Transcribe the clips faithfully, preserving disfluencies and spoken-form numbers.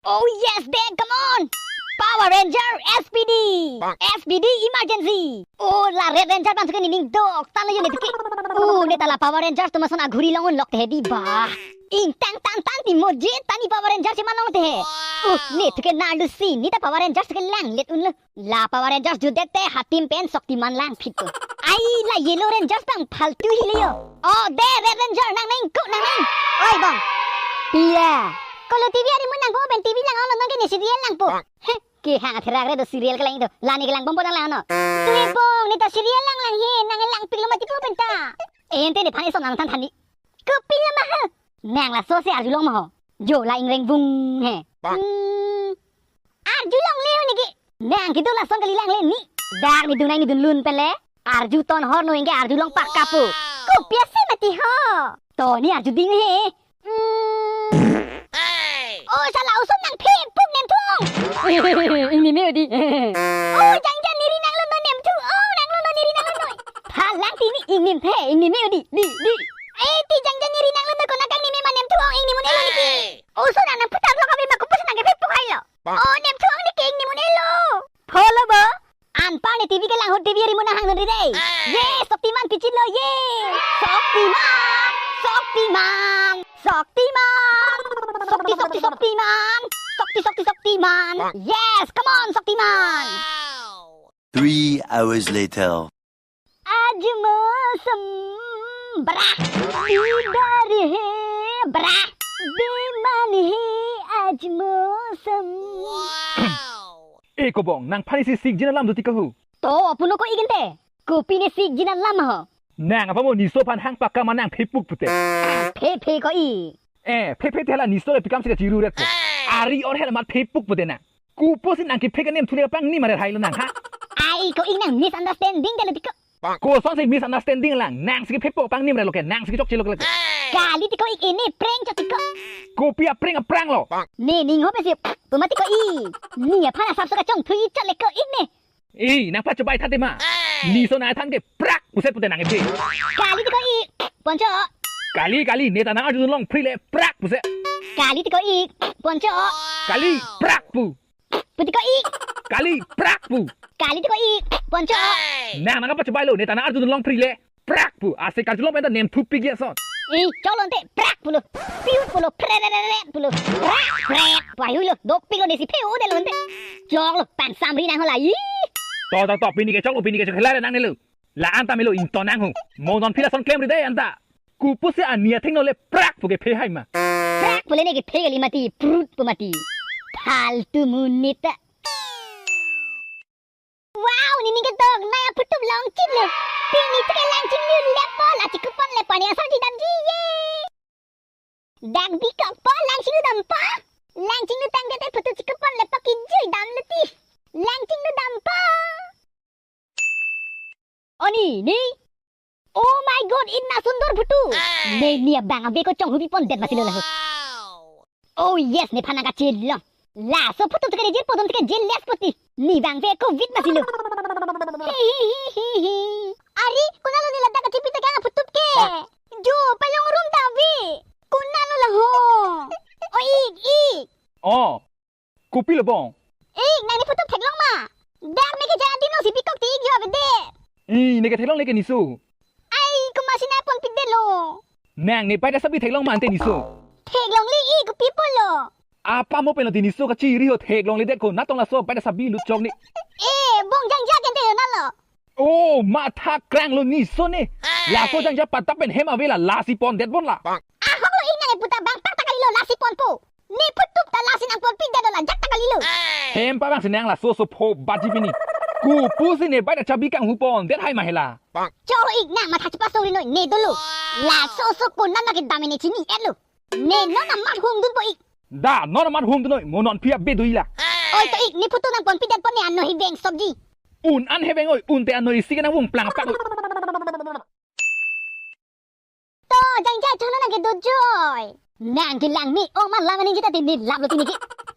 Oh yes, dad, come on! Power Ranger S P D! S P D emergency! Oh, la Red Ranger bang suka nining dok, tan yo ne tuke. Oh, ne ta la Power Ranger atum ason aghuri long-un lok te di ba. Ingtang tang tang ti mojit tani Power Ranger si manong te. Uh, ne tuke na lusi, ne ta Power Ranger tuke langlet unlo. La Power Rangers jutdet te Hatim pen Shaktiman langphit to. Ai, la Yellow Rangers bang phaltu hile yo. Oh, de Red Ranger nang nang ko nang nang. Oi bong. Pia. Kolo T V ari mun nangpo pen T V lang-olo, nang ke ne serial langpo. Heh, kehang atherak re do serial kelang do. La ne kelang bompo nang lang no. Tuhe bong, ne ta serial lang lang he, nang langpiklo mati ko pen ta. Ente nephan ison nang than than ni. Kopilo ma ha. Nang laso si arjulong ma ho. Jo la ingreng vung he. Hmm. Arjulongle ho ne ke. Nang kedo lason kali langle ne. Dak ne dun nai ne dun lun pen le. Arju ton hor no ingke arjulong pakka po. Kopi ase mati ho. To ne arju ding he. Hmm. Oh, sala oson nangphe puk nemthu ong. Ingni me di. Oh, jang jang ne ri nanglo no nemthu ong, nanglo no ne ri nanglo no. Thalang ti ne ingni the, ingni me di, di, di. Eh, ti jang jang ne ri nanglo no, konat kangni me ma nemthu ong, ingni mun-elo ne ke. Oson nang nangphutar lo kami ma, kopi oson nang kephe puk hai lo. Oh, nemthu ong ne ke, ingni mun-elo. Pholo bo. Anpar ne T V kelang ahut T V ari mun nang hang nang ri dei. Ye, Shaktiman pichin lo ye. Shaktiman, Shaktiman, Shaktiman. Shakti, Shakti, Shaktiman. Shakti, Shakti, Shaktiman. Yes, come on, Shaktiman. Three hours later. Aaj mausam bra bidar hai bra, beman hai aaj mausam. Eh, kobong, nangphan isi sikjin alam do ti kahu. To, puno ko-ik ente. Kopi ne sikjin alam ho. Nang apa mo niso aphan hang pakka ma nangphe puk pute. Phe phe ko-ik. Eh, phe phe te hala niso le pikam si kachiru ret ko. Ari or hel mat phe puk pute nang. Kopi osi nang kephe ke nemthu le pangni ma re hai lo nang ha. Ai ko-ik nang misunderstanding dalo ti ko. Kosonsi misunderstanding lang. Nang si kephe po pangni ma re lo ke. Nang si kechokche lo ke. Kali ti ko-ik, ini prank chot ti ko. Kopi aprank aprank lo. Ne ning ho pe si pu mati ko-ik. Ne aphan asap so kachongthui chot le ko-ik ne. Eh, nang pachobei tha te ma. Niso nang than ke prak puset pute nang ephe. Kali ti ko-ik. Poncho. Kali, kali, ne ta nang arjulong phri le prak puset. Kali ti ko-ik. Poncho. Kali, prak pu. Pu ti ko-ik. Kali, prak pu. Kali ti ko-ik. Poncho. Nang nang pachobei lo, ne ta nang arjulong phri le prak pu. Ase karjulong pen ta nemthu pik ya son. Eh, choklo ente, prak pulo. Piu pulo, pre re re re pulo. Prak, prak. Wahyu lo, dopik lo, ne si pheu de lo ente. Choklo, pan samri nang ho la, ih. To, to, to, pini ke choklo, pini ke chok, hela re nang ne lo. La anta melo ington nang ho. Mo non phi lason klemri dei anta. Kopi osi ani athengno le prak pu kephe hai ma. Prak pu le ne kephe kali mati, prut pu mati. Phaltu monit ta. Wow, nining ketok nai aphutup longchit lo. Pini tuke Langchinglu lepo, la chikupon le pani asam chidamji ye. Dak bikokpo, Langchinglu dampo. Langchinglu tangte phutup chikupon lepo, kijui damlo ti. Langchinglu dampo. Oni, ni? Oh my God, inna sundor phutup. Hey. Ne ni abang ave ko chonghu pipondet masi lo laho. Wow. Oh yes, nephan nang kachilong. Laso phutup tuke jirpo dun tuke jil les poti. Ne abang ave ko vit masi lo. Hi, hi, hi, hi, hi. Ari, konatlo ne ladak kachipi tuke aphutup ke. Jo, palong room ta ave. Konatlo laho. Oh, ik, ik. Oh. Kopilo bong? Ik, nang ne phutup theklong ma? Dak ne ke jana tim long si pikok ti ik jo avedet. I, ne ke theklongle ke niso. Ai, komatsi nai ponpikdetlo. Nang ne pai ta sabi theklong ma ante niso. Theklongle ik, kopi pulo. Apa mo pen lo ti niso kachiri ho theklongledet ko natong laso pai ta sabi lutchok ne. Eh, bong jangja kente yo nalo. Oh, matha kranglo niso ne. Laso jangja patta pen hem avela lasi pondet bon la. Ahok lo, ik nang epu ta bang pak ta kalilo lasi ponpo. Ne phutup ta lasi nang ponpikdetlo, la jak ta kalilo. Hem pa bang si nang laso so pho baji pini. Kopi osi ne bai ta chabi kanghu pondet hai ma hela. Choro ik nang matha chepasongri noi, ne dolo. Laso so konat ma kedam ne chini-etlo. Ne non amat hung dunpo ik. Da, non amat hung dun noi, mo non phi abe do-i la. Oi to ik, ne phutup nang ponpikdetpo ne ano heveng sobji. Un an heveng oi, un te ano isi ke nang vung plang apak oi. To, jangja chono nang kedo joi. Nang kelang me-ong ma alam aning jita ti ne laplo ti ne ke.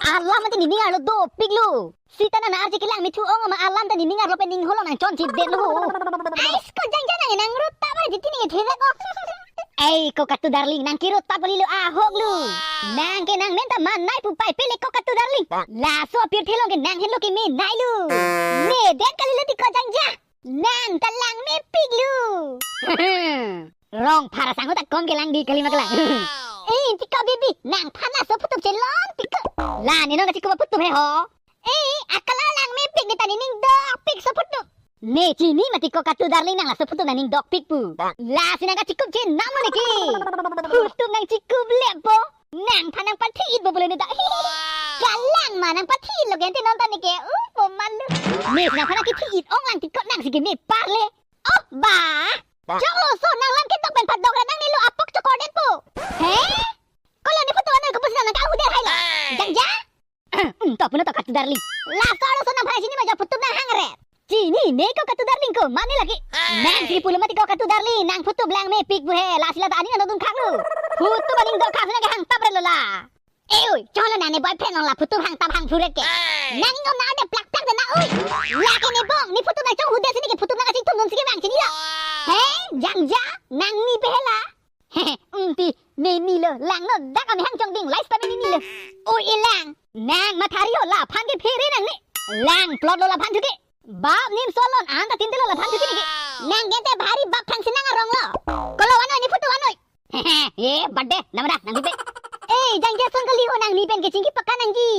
Alam ti ne ning arlo dopiklo. Sita nang arje kelang me thu-ong ma alam ta ne ning arlo pen ning holong nang chonchedetlo. Ais ko jangja nang nang rut ta ba jiti ne thela ko. Ei, ko Katu Darling, nang kirut pap kalilo ahok lo. Nang ke nang men ta manai pu pai pele ko Katu Darling. Laso apirthe along ke nang henlo keme nai lo. Ne det kalilo ti ko Jangja. Nang ta langmepik lo. Rong phara sangho ta kom kelang di kali ma kelang. Eh, inti ko bibi, nangphan laso photo chelongpik ko. La ne non kachikup photo he ho. Eh, akala langmepik ne ta ne ning dokpik so photo. Ne chini mati ko Katu Darling nang laso photo nang ning dokpik pu. Lasi nang kachikup chenam lo ne ke. Photo nang chikup lepo. Nangphan nang pathi-it bo bole ne ta. Kalang ma nang pathi-it lo gente non ta ne ke. Uh, po man lo. Ne nangphan nang kithi-it ong lang ti ko nang si keme parle. Oh, ba. Choklo so nang lam kedok pen padok ra nang ne lo apok chokor det po. He? Kolo ne photo anoi ko pusi nang kahuder hai lo. Jangja? Hmm, to puno to Katu Darling. Laso arloso nangphan chini ma jo photo nang hang re. Chini ne ko Katu Darling ko mane lagi. Nang si pulo mati ko Katu Darling nang photo langmepik pu he lasi la ta aning nang dodun khak lo. Photo ba ning do khak si nang kehang tap re lo la. Eh oi, cholo nang ne boyfriend along la photo hang tap hang phuret ke. Nang ning om na de plak plak de na oi. La ke ne bong ne photo nang chonghuder si ne ke photo nang kachingthum dun si ke bang chini lo. He, Jangja, nang ni pe he la. Hehe, um ti, ne ni lo, lang no, dak amehang chongding, lais ta ne ni lo. Oi, elang, nang mathari ho laphan ke phere nang ne. Langplot lo laphan thuke. Bap nim solon, anta tinte lo laphan thuke ne ke. Nang gente bhari bap thang si nang arong lo. Kolo anoi ne photo anoi. Hehe, ye, bade, namada, nang bipe. Eh, Jangja song kali ho nang ni pen ke chingki paka nangji.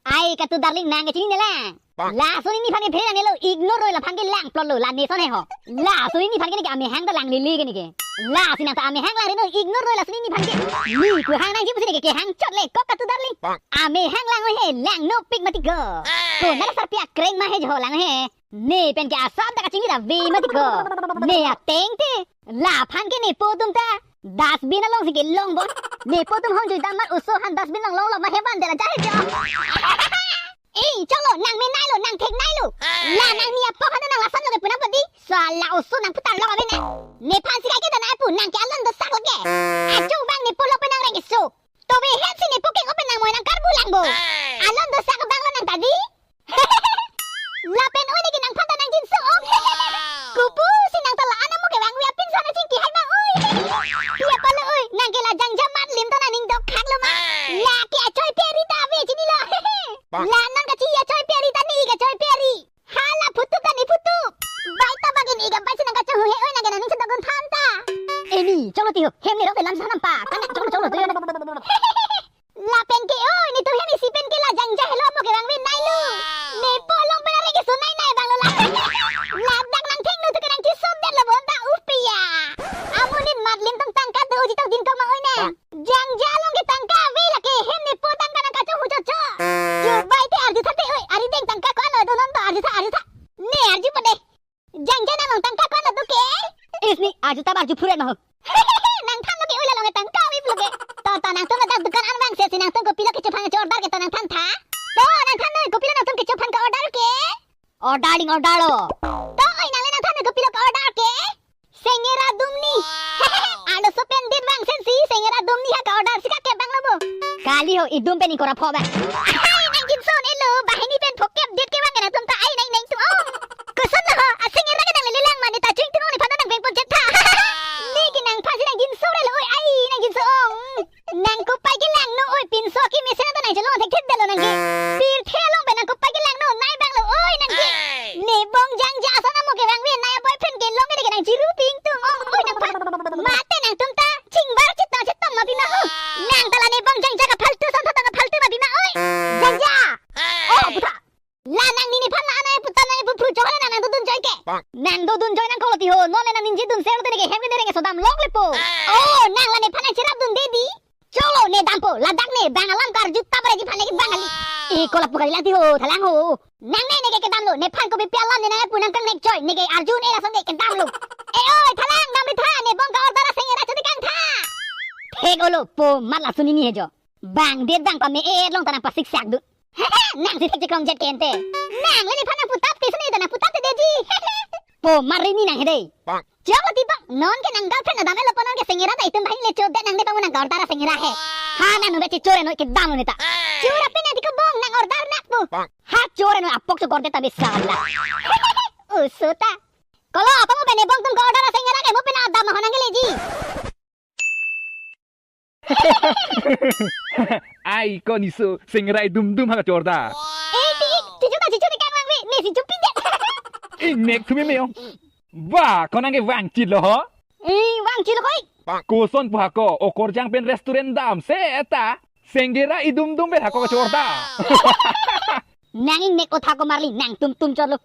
Ai, Katu Darling nang ke chini ne la. Laso ne nephan ke phere nang ne lo, ignore roi laphan ke langplot lo, la ne son he ho. Laso ne nephan ke ne ke amehang ta lang lele ke ne ke. Lasi nang ta amehang lang re no, ignore roi laso ne nephan ke. Ne ko hang nangji pusi ne ke kehang chot le, ko Katu Darling. Amehang lang he, langnopik mati ko. Ko nang sarpi akreng ma he jo lang he. Ne pen ke asap ta kachingni ta ve mati ko. Ne ateng te. Laphan ke nepo atum ta dustbin along si kelong bon. Nepo atum hong jui damar oso han dustbin along long lo ma he van de la jahe jo. Eh, cholo, nang me nai lo, nang thek nai lo. La nang ni apok han nang lason lo ke pu nang padi. Sala oso nang putar lo ave na. Nephan si kai ke ta nang pu nang ke alon dosak lo ke. Achung bang nepo lo pe nang reng keso. Tobe het si nepo keng open nang moi nang karbu lang bo. Alon dosak bang lo nang tadi. Lapen oi ne ke nangphan ta nang jinso ong. Kupu si nang ta la-an amo kevang ave apinso nang chingki hai ma oi. Pia palo oi, nang ke la Jangja mat lim ta nang ning dok khak lo ma. La ke achoi peri ta ave chini lo. La non kachi achoi peri ta ne ik achoi peri. Hala phutup ta ne phutup. Bai ta bagin ik abai si nang kachong hu he oi nang ke nang ning sedok gun phan ta. Eh ni, cholo ti ho, hem ne rok te lam sanam pa. Kan cholo cholo to yo. Lapen ke oi, netum hem isi pen ke la Jangja helo mo kevang ave nai lo. Nepo along pen areng keso nai nai bang lo la. Ladak nang thengno tu ke nang chisot det lo bonta upia. Amonin mat lim tang tangka do uji tang din kama oi na. Jangja along ke tangka ave lake hem nepo tangka nang kachong hu chocho. Chubai te arju tha te oi, ari deng tangka ko alo do non to arju tha arju tha. Ne arju pa de. Jangja nang along tangka ko-an do ke? Isni, arju ta arju phuret ma ho. Nangthan lo ke oi la along tangka ave pulo ke. To, to, nangtum ladak dukan an vangse si nangtum kopilo kecho aphan ke-order ke to nangthan tha. To, nangthan noi kopilo nangtum kecho aphan ke-order ke. Order ding order lo. To, oi nangle nangthan noi kopilo ke-order ke. Sengera dumni. Arloso pen det vangse si, sengera dumni ha ke-order si ka ke bang lo bo. Kali ho, idum pen ingkora pho bang. Ai, nang jinso ne lo, banghini pen phokep det ke bang nangtum ta ai nang nangtum. Oh. Koson lo ho, asengera ke nang lele lang mane ta ching tung nephan ta nang veng pon chet tha. Ne ke nangphan si nang jinso re lo, oi, ai, nang jinso ong. Nang kopai ke langno, oi, pinso ke mesen ta nang chelong thekthek det lo nang ke. Pirthe along pen nang kopai ke langno, nai bang lo, oi, nang ke. Ne bong Jangja ason amo kevang ave, nai boyfriend kelong ke nang chiru ping tung ong, oi, nangphan. Mate nangtum ta, chingbar chetong chetong ma pima ho. Nang ta la ne bong Jangja kaphaltu son thotong kaphaltu ma pima, oi. Jangja. Oh, puta. La nang ni nephan la anai puta nai pu phru chok la nang nang dodun choi ke. Nang dodun choi nang kolo ti ho, non le nang ningje dun ser te ne ke hem ke ne reng keso damlok le po. Oh, nang la nephan nang cherap dun de di. Cholo ne dampo, ladak ne bang alam karju ta bare ji phan le ke bang ali. E kola pu kali la ti ho, thalang ho. Nang ne ne ke kedam lo, nephan kopi pi alam ne nang pu nang kangnek choi, ne ke arju ne lason ke kedam lo. E oi, thalang, dam ri tha, ne bong ka-order asengera chodi kang tha. Thek olo, po mat lason ini he jo. Bang det bang pame-et long ta nang pasiksak dun. Nang si thek chekrong jet ke ente. Nang le nephan nang putap ke sene ta nang putap te deji. Po mar rini nang he dei. Chok lo ti bang, non ke nang girlfriend adam lo po non ke sengera ta itum bhai le chodet nang de bang nang ka-order asengera he. Ha nang nube che chore noi kedam noi ta. Chora pina di ko bong nang order nak pu. Ha chore noi apok chokor det ta bisa la. Usuta. Kolo apa mo bene bong tum ka-order asengera ke mo pina adam ho nang leji. Ai ko niso, sengera idum dum ha kachor ta. Eh, ti, chichu ka chichu ni kang lang ve, ne chichu pindet. Ingnek thumi meo. Ba, konang ke vangchit lo ho? Eh, vangchit lo koi. Koson pu hako, okorjang pen restaurant damse eta. Sengera idum dum pen hako kachor ta. Nang ingnek o thako marli, nangtum tum chorlo.